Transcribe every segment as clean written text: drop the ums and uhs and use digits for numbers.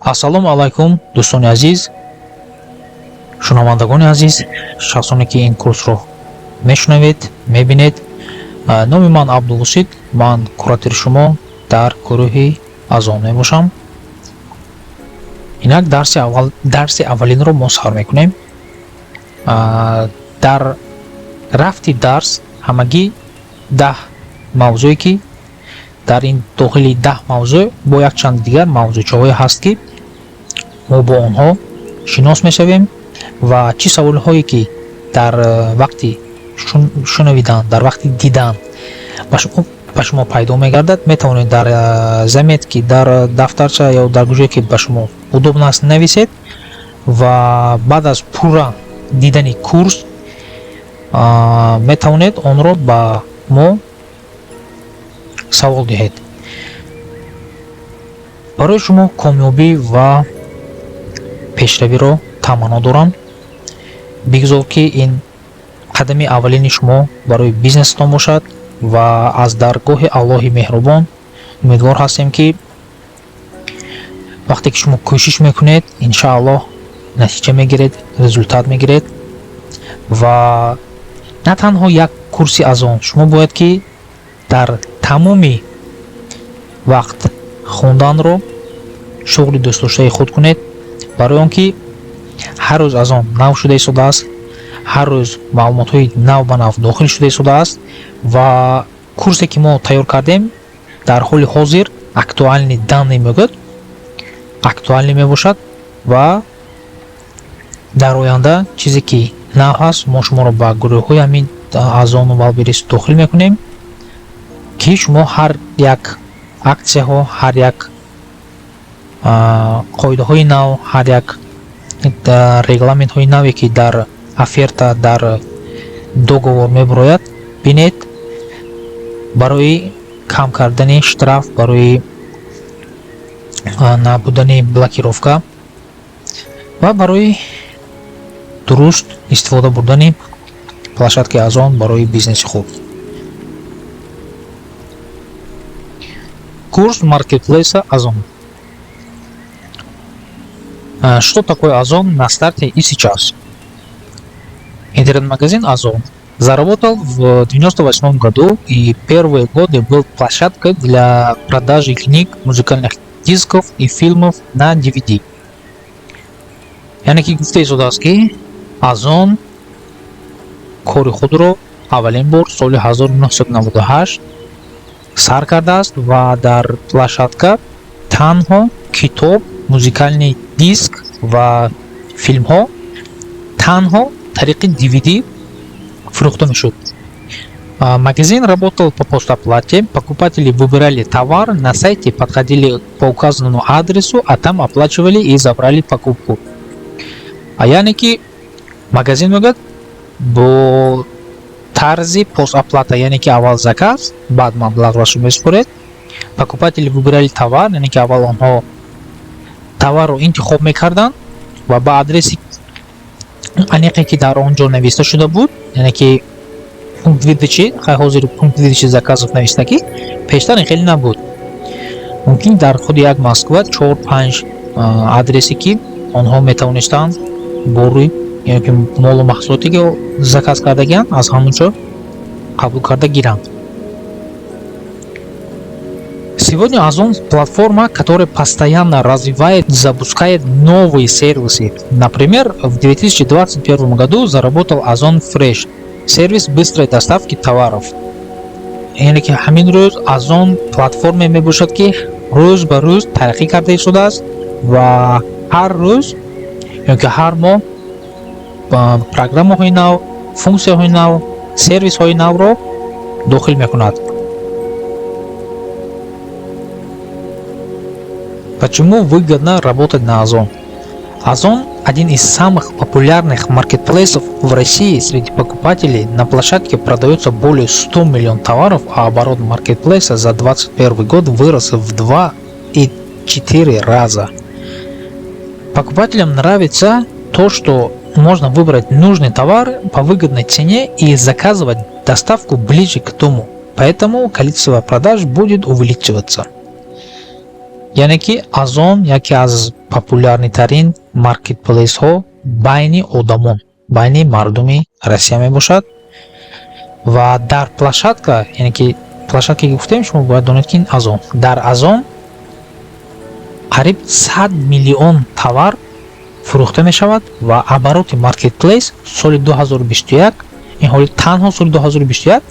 Ассалому алайкум, дӯстони азиз, шунавандагони азиз, шахсоне, ки ин курсро мешунавед, мебинед. Номи ман Абдувосит, ман куратори шумо дар гурӯҳи Азон мебошам. Инак дарси аввал, дарси аввалинро мо сар мекунем. Дар рафти дарс ҳамагӣ 10 мавзӯе, ки дар ин дохили 10 мавзӯъ бо якчанд дигар мавзӯъчаҳое ҳаст, ки мо бо онҳо шинос мешавем ва чӣ саволҳое, ки дар вақти шунавидан, дар вақти дидан ба шумо пайдо мегардад, метавонед дар заметки, дар дафтарча ё дар куҷое, ки ба шумо удобно аст, нависед ва баъд аз пурра дидани курс метавонед онро ба мо савол диҳед. Барои шумо комёбӣ ва пешравиро таманно дорам. Бигзор, ки ин қадами аввалини шумо барои бизнесатон бошад ва аз даргоҳи Аллоҳи меҳрубон умедвор ҳастем, ки вақте ки шумо кӯшиш мекунед, иншааллоҳ, натиҷа мегиред, результат мегиред. Ва на танҳо як курси Азон, шумо бояд ки дар тамоми вақт хонданро шуғли дӯстдоштаи худ кунед, барои он ки ҳар рӯз Азон нав шуда истодааст, ҳар рӯз маълумотҳои нав ба нав дохил шуда истодааст ва курсе, ки мо тайёр кардем, дар ҳоли ҳозир актуальный данный мегӯяд, актуальный мебошад ва дар оянда чизе, ки нав ҳаст, мо шуморо ба гурӯҳҳои ҳамин Азону Валберис дохил мекунем, ки шумо ҳар як аксияҳо, ҳар як қоидаҳои нав, ҳар як регламентҳои наве, ки дар оферта, дар договор мебурояд, бинед, барои кам кардани штраф, барои набудани блокировка ва барои дуруст истифода бурдани площадки Азон барои бизнеси худ. Курс маркетплейса Озон. Что такое Озон на старте и сейчас? Интернет-магазин Озон заработал в 1998 году и первые годы был площадкой для продажи книг, музыкальных дисков и фильмов на DVD. Яъне ки гуфта истодааст, ки Озон кори худро аввалин бор соли 1998 сар кардааст ва дар площадка танҳо китоб, музыкальный диск ва филмҳо танҳо тариқи DVD фурӯхта мешуд. Магазин работал по постоплате. Покупатели выбирали товар на сайте, подходили по указанному адресу, а там оплачивали и забрали покупку. А яъне ки магазин, мегӯяд, бо тарзи постоплата, яъне ки аввал заказ, баъд маблағро шумо месупоред. Покупатели выбирали товар, яъне ки аввал онҳо товарро интихоб мекарданд ва ба адреси аниқе, ки дар он ҷо нависта шуда буд, яъне ки пункт выдачи. Хай, ҳозир пункт выдачи заказов нависта, ки пештар ин хеле набуд. Мумкин дар худи як Москва чор, панҷ адресе, ки онҳо метавонистанд бори ё ки молу маҳсулоте, ки заказ кардагианд, аз ҳамон ҷо қабул карда гиранд. Сегодня Озон — платформа, которая постоянно развивает, запускает новые сервисы. Например, в 2021 году заработал Озон Fresh — сервис быстрой доставки товаров. Яъне ки ҳамин рӯз Озон платформе мебошад, ки рӯз ба рӯз тараққӣ карда истодааст ва ҳар рӯз ё ки ҳар моҳ программаҳои нав, функсияҳои нав, сервисҳои навро дохил мекунад. Почему выгодно работать на Озон? Озон — один из самых популярных маркетплейсов в России среди покупателей. На площадке продается более 100 миллионов товаров, а оборот маркетплейса за 2021 год вырос в 2,4 раза. Покупателям нравится то, что можно выбрать нужный товар по выгодной цене и заказывать доставку ближе к дому. Поэтому количество продаж будет увеличиваться. Яъне ки Озон яке аз популярный тарин маркетплейсҳо байни одамон, байни мардуми Россия мебошад. Ва дар площадка, яъне ки площадка ки гуфтем, шумо бояд донед, ки ин Озон, дар Озон қариб 100 миллион товар фурӯхта мешавад ва обороти маркетплейс соли 2021, ин ҳоли танҳо соли 2021,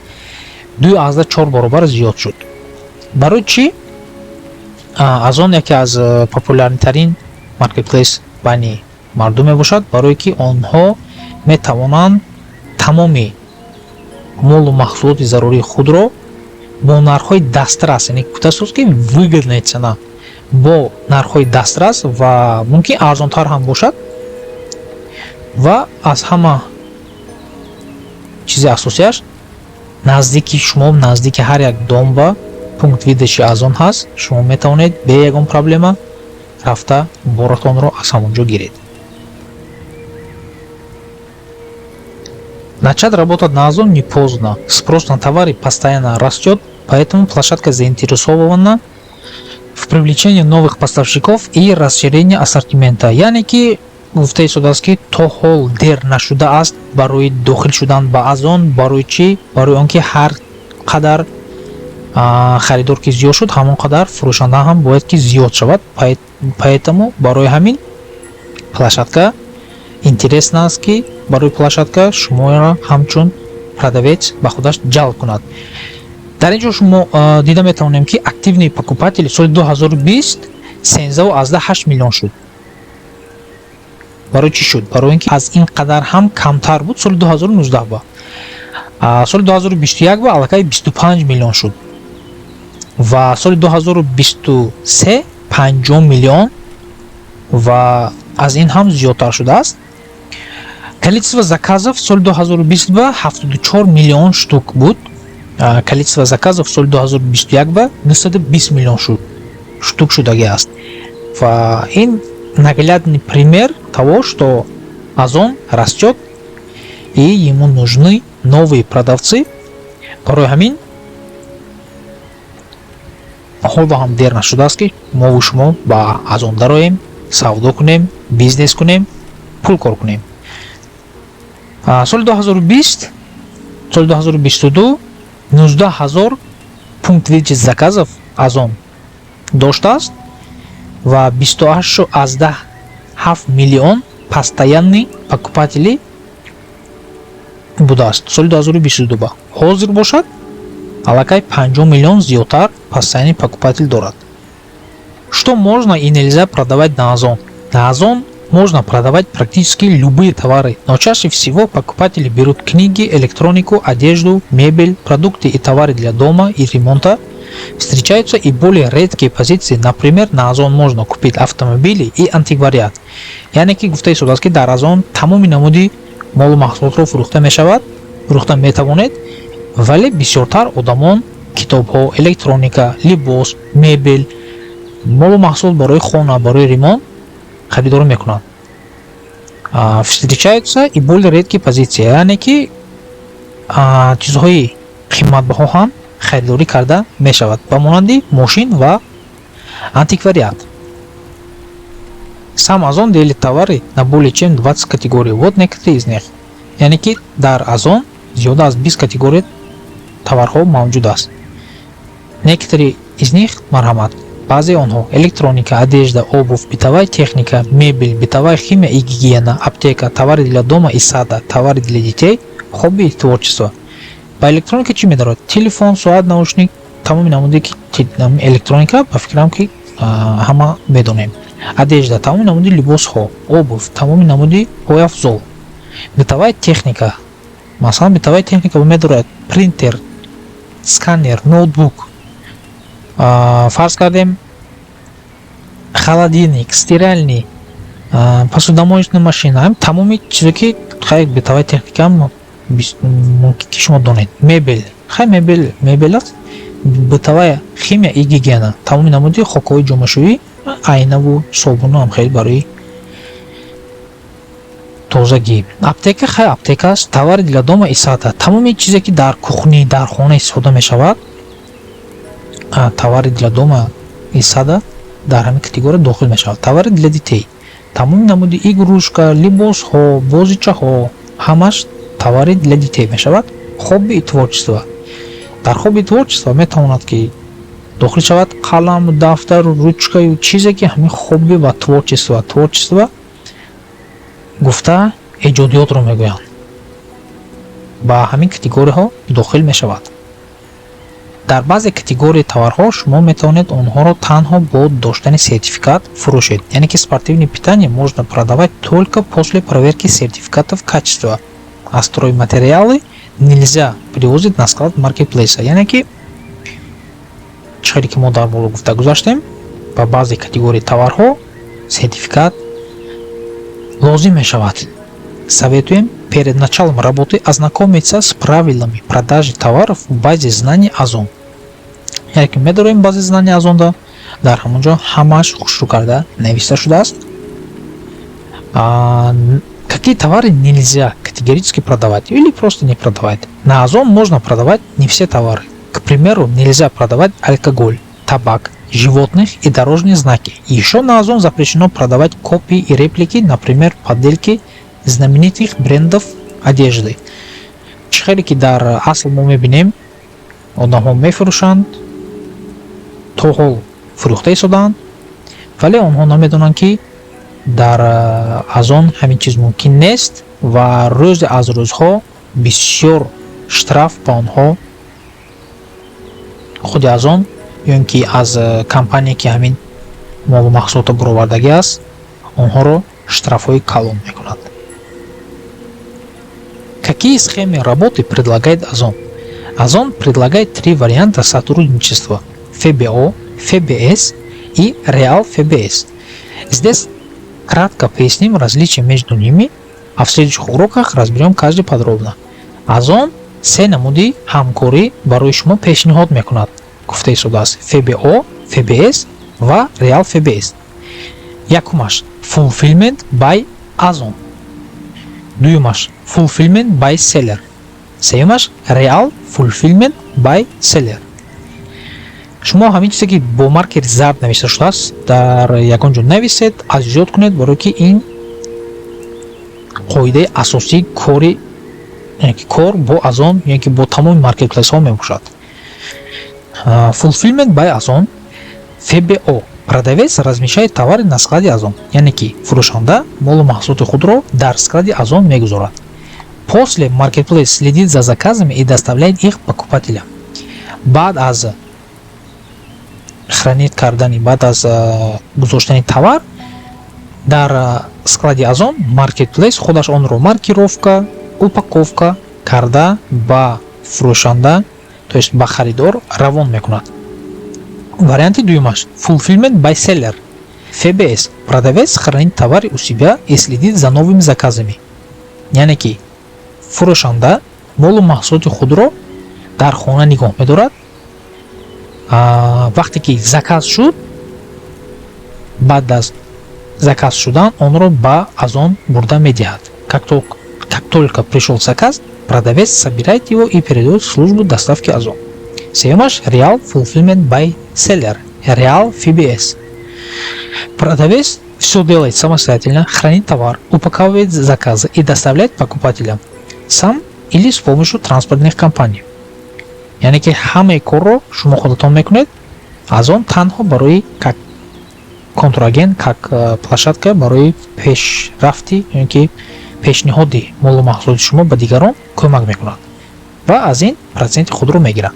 2,4 баробар зиёд шуд. Барои чӣ Озон яке аз популярный тарин маркетплейс байни мардум мебошад? Барое ки онҳо метавонанд тамоми молу маҳсулоти зарурии худро бо нархҳои дастрас, яъне гуфтааст, ки выгодная цена, бо нархҳои дастрас ва мумкин арзонтар ҳам бошад. Ва аз ҳама чизи асосияш, наздики шумо, наздики ҳар як дом ба пункт выдачи Озон ҳаст. Шумо метавонед бе ягон проблема рафта боратонро аз ҳамон ҷо гиред. Начать работать на Озон не поздно. Спрос на товары постоянно растет, поэтому площадка заинтересована в привлечении новых поставщиков и расширении ассортимента. Яъне ки гуфта истодааст, ки то ҳол дер нашудааст барои дохил шудан ба Озон. Барои чӣ? Барои он ки ҳар қадар харидор ки зиёд шуд, ҳамон қадар фурӯшанда ҳам бояд ки зиёд шавад. Поэтому барои ҳамин площадка интересно аст, ки барои площадка шуморо ҳамчун продавец ба худаш ҷалб кунад. Дар ин ҷо шумо дида метавонем, ки активные покупатели соли 2020 13,8 миллион шуд. Барои чӣ шуд? Барои ин ки аз ин қадар ҳам камтар буд соли 2019. Ба соли 2021 ба аллакай 25 миллион шуд ва соли 2023 50 миллион ва аз ин ҳам зиёдтар шудааст. Количество заказов соли 2020 ба 74 миллион штук буд, количество заказов соли 2021 ба 220 миллион шуд, штук шудагӣ аст. Ва ин наглядный пример того, что Озон растет и ему нужны новые продавцы. Барои ҳамин ҳоло ҳам дер нашудааст, ки мову шумо ба Озон дароем, савдо кунем, бизнес кунем, пул кор кунем. Соли 2020, соли 2022 19 ҳазор пункт выдачи заказов Озон доштааст ва 28,7 миллион постоянный покупатели будааст соли 2022. Ба ҳозир бошад, аллакай 50 миллион зиёдтар постоянный покупатель дорад. Что можно и нельзя продавать на Озон? На Озон можно продавать практически любые товары, но чаще всего покупатели берут книги, электронику, одежду, мебель, продукты и товары для дома и ремонта. Встречаются и более редкие позиции, например, на Озон можно купить автомобили и антиквариат. Яъне ки гуфта истодааст, ки дар Озон тамоми намуди молу маҳсулотро фурӯхта мешавад, фурӯхта метавонед, вале бисёртар одамон китобҳо, электроника, либос, мебел, молу маҳсулот барои хона, барои ремонт харидорӣ мекунанд. Встречаются и более редкие позиции, яъне ки чизҳои қиматбаҳо ҳам харидорӣ карда мешавад, ба монанди мошин ва антиквариат. Сам Озон делит товары на более чем 20 категорий. Вот некоторые из них. Яъне ки дар Озон зиёда аз 20 категория товарҳо мавҷуд аст. Некоторые из них, марҳамат, баъзеи онҳо: электроника, одежда, обувь, бытовая техника, мебель, бытовая химия и гигиена, аптека, товары для дома и сада, товары для детей, хобби и творчество. Ба электроника чӣ медорад? Телефон, соат, наушник, тамоми намуде ки электроника, ба фикрам, ки ҳама медонем. Одежда, тамоми намуди либосҳо, обувь, тамоми намуди пойафзол, бытовая техника, масалан, бытовая техника медорад принтер, сканер, ноутбук, фарз кардем, холодильник, стиральный, посудомоечная машина, тамоми чизе ки хай бытовая техника мумкин ки шумо донед. Мебел, хай, мебел мебел аст. Бытовая химия и гигиена, тамоми намуди хокҳои ҷомашӯӣ, айнаву собуну ҳам хеле барои тозагӣ. Аптека, хай, аптека аст. Товары для дома и сада, тамоми чизе ки дар кухни, дар хона истифода мешавад, товары для дома и сада. дар ҳамин категория дохил мешавад. Товары для детей, тамоми намуди игрушка, либосҳо, бозичаҳо, ҳамаш товары для детей мешавад. Хобби и творчество. Дар хобби творчество метавонад, ки дохил шавад қаламу дафтару ручкаю чизе, ки ҳамин хобби ва творчество. Творчество гуфта эҷодиётро мегӯянд, ба ҳамин категорияҳо дохил мешавад. Дар баъзе категорияи товарҳо шумо метавонед онҳоро танҳо бо доштани сертификат фурӯшед, яъне ки спортивное питание можно продавать только после проверки сертификатов качества, а стройматериалы нельзя привозить на склад маркетплейса. Яъне ки чӣ хеле ки мо дар боло гуфта гузаштем, ба баъзе категорияи товарҳо сертификат лозим мешавад. Советуем перед началом работы ознакомиться с правилами продажи товаров в базе знаний Озон. Яъне ки медорем базе знаний Озонда, дар ҳамон ҷо ҳамааш хушрӯ карда нависта шудааст. Какие товары нельзя категорически продавать или просто не продавать? На Озон можно продавать не все товары. К примеру, нельзя продавать алкоголь, табак, животных и дорожные знаки. Еще на Озон запрещено продавать копии и реплики, например, подделки знаменитых брендов одежды. Чӣ хеле ки дар асл мо мебинем, одамҳо мефурӯшанд, то ҳол фурӯхта истодаанд, вале онҳо намедонанд, ки дар Озон ҳамин чиз мумкин нест ва рӯзе аз рӯзҳо бисёр штраф ба онҳо худи Озон ё ин ки аз компания, ки ҳамин молу маҳсулотро буровардагӣ аст, онҳоро штрафҳои калон мекунад. Какие схемы работы предлагает Озон? Озон предлагает три варианта сотрудничества: ФБО, ФБС и Реал ФБС. Здесь кратко поясним различия между ними, а в следующих уроках разберем каждый подробно. Озон се намуди ҳамкорӣ барои шумо пешниҳод мекунад, гуфта истодааст: ФБО, ФБС ва Реал ФБС. Якумаш Fulfillment by Озон, дуюмаш Fulfillment by Seller, сеюмаш Real Fulfillment by Seller. Шумо ҳамин чизе, ки бо маркери зард навишта шудааст, дар ягон ҷо нависед, аз ёд кунед, барое ки ин қоидаи асосии кори, яъне ки кор бо Озон ё ки бо тамоми маркетплейсҳо мебошад. Fulfillment by Озон, ФБО: продавец размещает товары на складе Озон, яъне ки фурӯшанда молу маҳсулоти худро дар склади Озон мегузорад. После маркетплейс следит за заказами и доставляет их покупателям. Баъд аз хранить кардани, баъд аз гузоштани товар дар склади Озон, маркетплейс худаш онро маркировка, упаковка карда, ба фурӯшанда, то есть ба харидор равон мекунад. Варианти дуюмаш Fulfillment by Seller, ФБС: продавец хранит товары у себя и следит за новыми заказами, яъне ки фурӯшанда молу маҳсулоти худро дар хона нигоҳ медорад. Вақте ки заказ шуд, баъд аз заказ шудан онро ба Озон бурда медиҳад. Как только пришел заказ, продавец собирает его и передает в службу доставки Озон. Сеюмаш Real Fulfillment by Seller, Real FBS: продавец все делает самостоятельно, хранит товар, упаковывает заказы и доставляет покупателям сам или с помощью транспортных компаний. Яъне ки ҳамаи корро шумо худатон мекунед, Озон танҳо барои как контрагент, как площадка барои пешрафти ё ки пешниҳоди молу маҳсулоти шумо ба дигарон кӯмак мекунад ва аз ин проценти худро мегирад.